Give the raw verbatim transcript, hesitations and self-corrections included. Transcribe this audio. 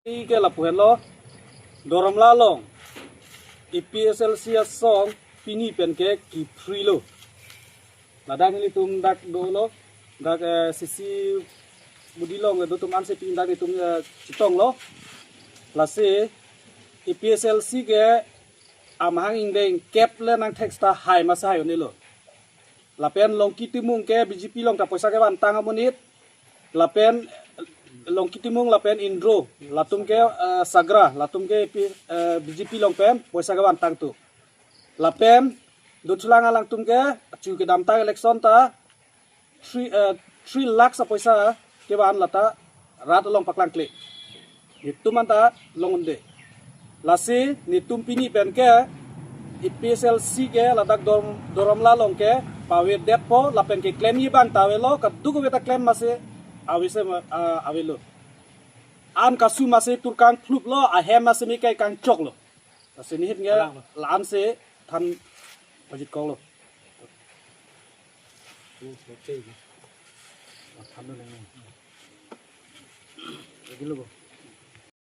Ke lapu henlo, Doramla along A P H L C asong pini pen ke kephrilo. Ladak nelitum dak dolo, dak eh, C C budi along dotum ansi pini dak nelitum eh, chetonglo. Lasi A P H L C ke amahang ingdeng kep le nang thek seta hai masi hai un-elo. Lapen Longki Timung ke B J P along ta poisa kevantang amonit. Lapen Longki Timung lapen Indro latum ke eh, Sagra latum ke P- eh, B J P along pen poisa kevantang tu. Lapen Duthulang alangtum ke chu kedamtang election ta three eh, three lakhs apoisa kevan lata rat along paklangkle. Netum anta long un-e. Lasi netum pini pen ke A P H L C ke ladak Dor- Doramla along ke pavedetpo lapen keklemji abang ta avelo, kadokave ta klem masi ave se ma- ah, avelo. An kasu masi turkang phluplo, ahem masi me kai kangchoklo. Lasi nihit nge la-an si than pajit koklo.